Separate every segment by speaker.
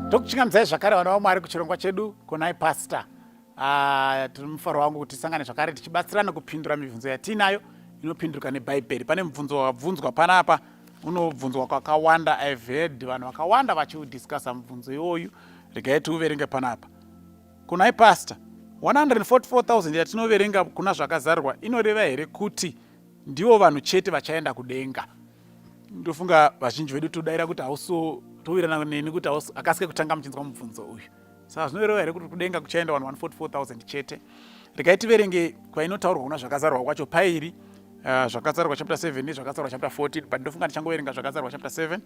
Speaker 1: Tokuchingamidzai zvakare vana vaMwari kuchirongwa chedu Konai Pastor. Ah, tiri mufaro wangu kuti tisangane zvakare tichibatsirana kupindura mibvunzo yatiinayo inopindurika neBhaibheri. Pane mubvunzo wabvunzwa panapa unobvunzwa kwakawanda. I've heard vanhu vakawanda vachiudiscussa mubvunzo iwoyu. Regai tiuverenge panapa. Kunai Pastor, 144,000 yatinoverenga kuna Zvakazarurwa inoreva here kuti ndivo vanhu chete vachaenda kudenga? Ndofunga vazhinji vedu todaira kuti hauso towirirana neni kuti akasike kutanga muchinzwa mubvunzo uyu. Saka zvinoreva here kuti kudenga kuchaenda vanhu 144,000 chete? Regai tiverenge kwainotaurwa kuna Zvakazarurwa kwacho pairi Zvakazarurwa chapter 7 neZvakazarurwa chapter 14, but ndofunga ndichangoverenga Zvakazarurwa chapter 7.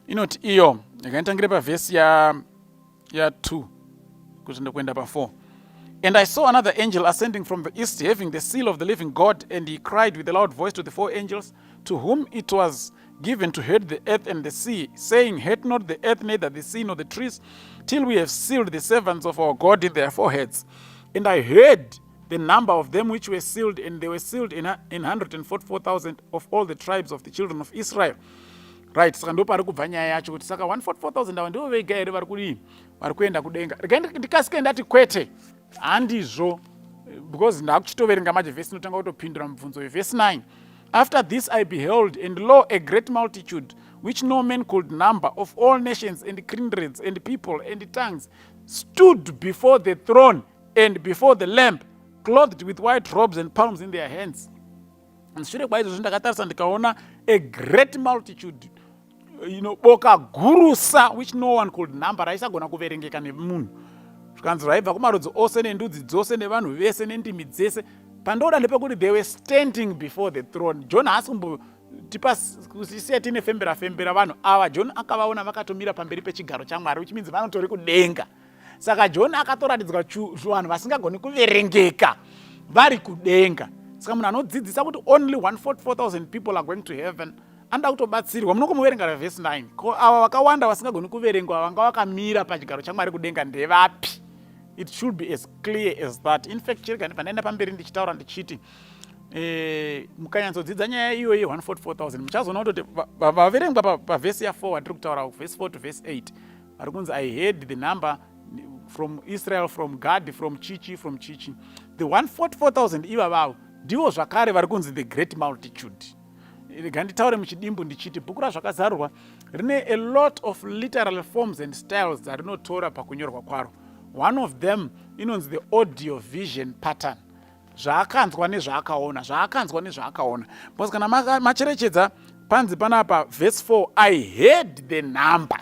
Speaker 1: Inoti iyo, regai nditangire pavhesi ya 2 kuti ndokuenda pa4. And I saw another angel ascending from the east, having the seal of the living God, and he cried with a loud voice to the four angels to whom it was given to hurt the earth and the sea, saying, Hurt not the earth, neither the sea nor the trees, till we have sealed the servants of our God in their foreheads. And I heard the number of them which were sealed, and they were sealed in 144,000 of all the tribes of the children of Israel. Right, saka ndo pari kubva nyaya yacho kuti saka 144,000 ava ndivo vega here vari kudii, vari kuenda kudenga? Regai ndikasike ndati kwete, handizvo, because ndakuchitoverenga manje vhesi inotanga kutopindura mubvunzo vhesi 9. After this I beheld, and lo, a great multitude, which no man could number, of all nations and kindreds and people and tongues, stood before the throne and before the Lamb, clothed with white robes and palms in their hands. Shure kwaizvozvo ndakatarisa ndikaona a great multitude, boka gurusa, which no one could number, raisagona kuverengeka nemunhu. Zvikanzi raibva kumarudzi ose nendudzi dzose nevanhu vese nendimi dzese. Pandoda ndepekuti they were standing before the throne. John haasi kumbotipa kusiya tiine fembera fembera. Vanhu ava John akavaona vakatomira pamberi pechigaro chaMwari, which means vanotori kudenga. Saka John akatoratidzwa vanhu vasingagoni kuverengeka vari kudenga. Saka munhu anodzidzisa kuti only 144,000 people are going to heaven anoda kutobatsirwa. Munokomuverenga vhesi 9. Ko ava vakawanda vasingagoni kuverengwa vanga vakamira pachigaro chaMwari kudenga ndevapi? It should be as clear as that. In fact, chirega ndibva ndaenda pamberi ndichitaura ndichiti mukanyatsodzidza nyaya iyoyi 144,000, muchazoona kutoti vaverengwa pavhesi ya4 watiri kutaura, vhesi 4 to vhesi 8, vari kunzi I heard the number from Israel, from Gad, from chichi, from chichi. The 144,000 ivavavo ndivo zvakare vari kunzi the great multitude. Rega nditaure muchidimbu ndichiti bhuku raZvakazarurwa rine a lot of literal forms and styles dzarinotora pakunyorwa kwaro. One of them inonzi the audio vision pattern, zvaakanzwa nezvaakaona, zvaakanzwa nezvaakaona. Because kana macherechedza panzi panapa verse 4, "I heard the number,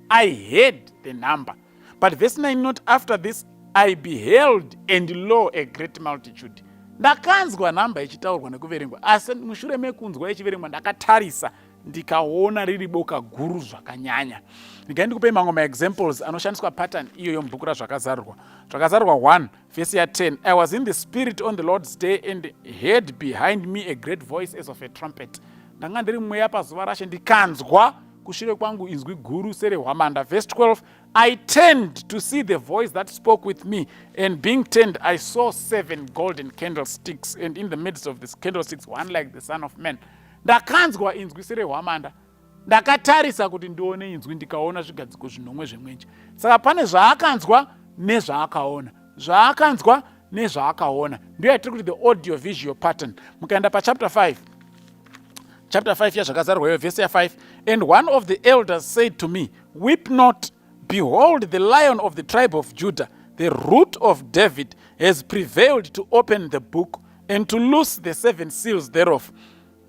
Speaker 1: I heard the number," but verse 9, "Not after this I beheld, and lo, a great multitude." Ndakanzwa namba ichitaurwa nekuverengwa, asi mushure mekunzwa ichiverengwa ndakatarisa ndikaona riri boka guru zvakanyanya. Ndigai ndikupei mamwe maexamples anoshandiswa pattern iyoyo mubhuku raZvakazarurwa. Zvakazarurwa 1 vhesi ya10: "I was in the Spirit on the Lord's day and heard behind me a great voice as of a trumpet." Ndanga ndiri mweya pazuva raShe, ndikanzwa kushure kwangu inzwi guru serehwamanda. Verse 12: "I turned to see the voice that spoke with me, and being turned, I saw seven golden candlesticks, and in the midst of these candlesticks one like the Son of Man." Ndakanzwa inzwi serehwamanda, ndakatarisa kuti ndione inzwi, ndikaona zvigadziko zvinomwe zvemwenje. Saka pane zvaakanzwa nezvaakaona, zvaakanzwa nezvaakaona, ndiyo yatiri kuti the audio visual pattern. Mukaenda pachapter 5, chapter 5 yaZvakazarurwa, vhesi ya5: "And one of the elders said to me, 'Weep not. Behold, the Lion of the tribe of Judah, the Root of David, has prevailed to open the book and to loose the seven seals thereof.'"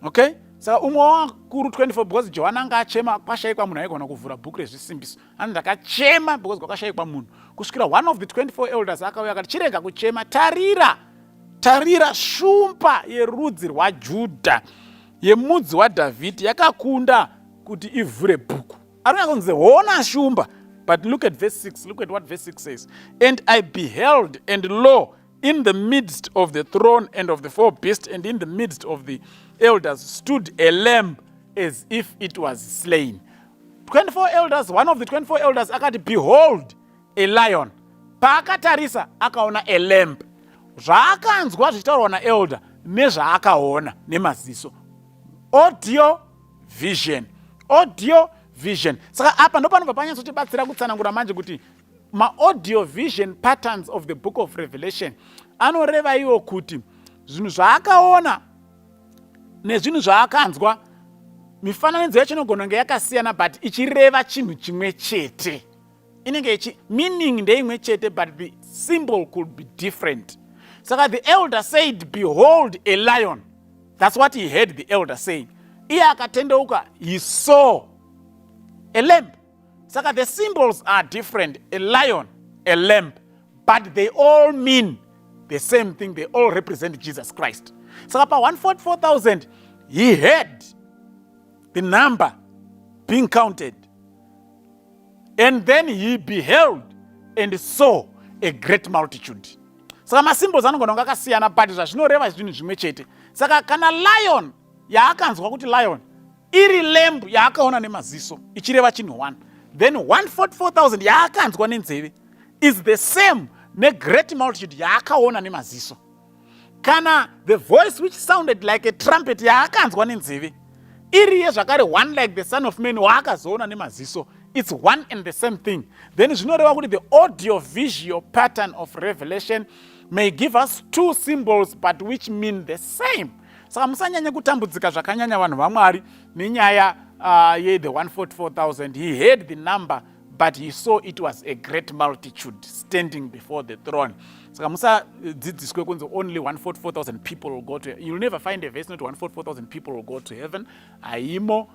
Speaker 1: Okay, saka umwe wavakuru 24, because Johani anga achema kwashayikwa munhu aigona kuvhura bhuku rezvisimbiso. Ani ndakachema because kwakashayikwa munhu, kusvikira one of the 24 elders akauya akati, "Chirega kuchema. Tarira, tarira, Shumba yerudzi rwaJudha, yemudzi waDhavhidhi, yakakunda kuti ivhure bhuku." Ari kunzi hona shumba. But look at verse 6. Look at what verse 6 says: "And I beheld, and lo, in the midst of the throne and of the four beasts and in the midst of the elders stood a lamb as if it was slain." 24 elders, one of the 24 elders akati, "Behold a lion." Paakatarisa akaona a lamb. Zvaakanzwa zvichitaurwa naelder nezvaakaona nemaziso, audio vision, audio vision. Saka apa ndopanobva panyatsotibatsira kutsanangura manje kuti maaudio vision patterns of the book of Revelation anoreva iwo kuti zvinhu zvaakaona nezvinhu zvaakanzwa, mifananidzo yacho inogona kunge yakasiyana, but ichireva chinhu chimwe chete. Inenge ichi meaning ndeimwe chete, but the symbol could be different. Saka the elder said, "Behold, a lion." That's what he heard the elder saying. Iye akatendeuka, he saw a lamb. Saka the symbols are different, a lion, a lamb, but they all mean the same thing. They all represent Jesus Christ. Saka pa-144,000, he heard the number being counted, and then he beheld and saw a great multitude. Saka masymbols anogona kunge akasiyana, but zvazvinoreva zvinhu zvimwe chete. Saka kana lion yaakanzwa kuti lion iri lamb yaakaona nemaziso ichireva chinhu 1, then 144,000 yaakanzwa nenzeve is the same negreat multitude yaakaona nemaziso. Kana the voice which sounded like a trumpet yaakanzwa nenzeve iriye zvakare one like the Son of Man waakazoona nemaziso, it's one and the same thing. Then zvinoreva kuti the audio visual pattern of Revelation may give us two symbols, but which mean the same. Saka musanyanye kutambudzika zvakanyanya, vanhu vaMwari, nenyaya yethe 144,000. He heard the number, but he saw it was a great multitude standing before the throne. Saka musadzidziswe kunzi only 144,000 people will go to, you'll never find a verse not 144,000 people will go to heaven. Haimo,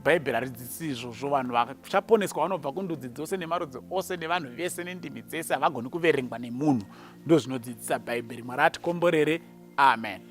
Speaker 1: Bhaibheri haridzidzisi izvozvo. Vanhu vachaponeswa vanobva kundudzi dzose nemarudzi ose nevanhu vese nendimi dzese, havagoni kuverengwa nemunhu. Ndo zvinodzidzisa Bhaibheri. Mwari atikomborere. Amen.